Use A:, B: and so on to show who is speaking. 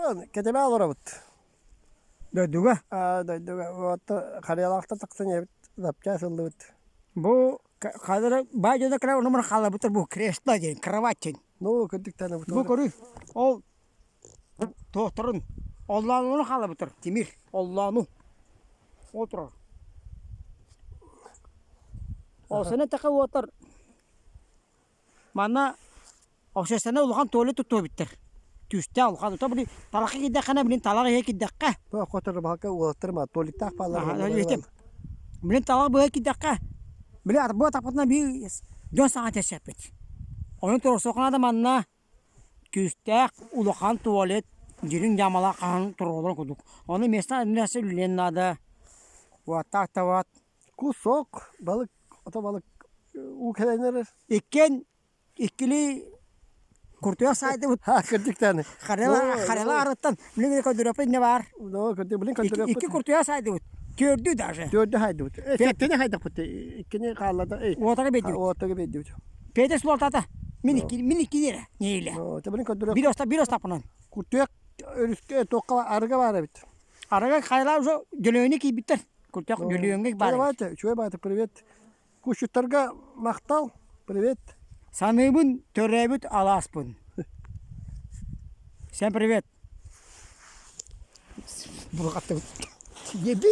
A: Кэтэмэ олоробут.
B: Дойдуга?
A: Аа, дойдуга. Вот Харыйалаахтан тахсан иһэбит, запчаас ыллыбыт.
B: Бу хадара баай дьоно кэлэн онно хаалларбыттар бу кресло диэн, кровать диэн.
A: Ну, кырдьыктааны
B: Бу көрү, ол туохтарын оллоонуну хаалларбыттар, тимир оллоону. Ол турар. Ол сэнэ тэхэ уотар манна Общественнай улахан туалет туттуо эбиттэр. Түстээх улахан. Ото били талахха киирдэххинэ, билин талах иһэ киирдэххэ.
A: Хотор баһака уолаттар ма туалеттаах бааллар.
B: Билин талах быһа киирдэххэ, били бу атахпытынан биир дьон саҥа тэсэппит. Ону туруорсуохха наада манна күүстээх улахан туалет дьириҥ дьаамалаах хаһан туруоруллар курдук. Ону местно администрация үлэлиэн наада. Уоттаах да уот.
A: Кусок, балык, ото балык уу кэлэн эрэр.
B: Иккиэн Иккилии куртуйах саайдыбыт.
A: Ха, кырдьыктааны.
B: Харела, харела арыттан билин көрдөрөппүт не баар.
A: Но, кырдьык, билин көрдөрөппүт.
B: Икки куртуйах саайдыбыт. Төрдү даже.
A: Төрдү хайдыбыт. Сэттини хайдахпыт. Иккини хааллада.
B: Уотага биэрдибит.
A: Уотага биэрдибит.
B: Петр суолтата. Мин икки, мин икки диэрэ. Нейле.
A: Билин көрдөрөп.
B: Бир оста, бир остаппынан.
A: Куртуйах өрүскэ туохха арыга баар эбит.
B: Арыга хайла уже Дөлөөнү киирбиттэр. Куртуйах Дөлөөнгө баар.
A: Давайте, үчүгэй баата, привет. Кусчуттарга махтал, привет.
B: Саныыбын төрөөбүт алааспын. Всем привет. Бурҕаттыбыт.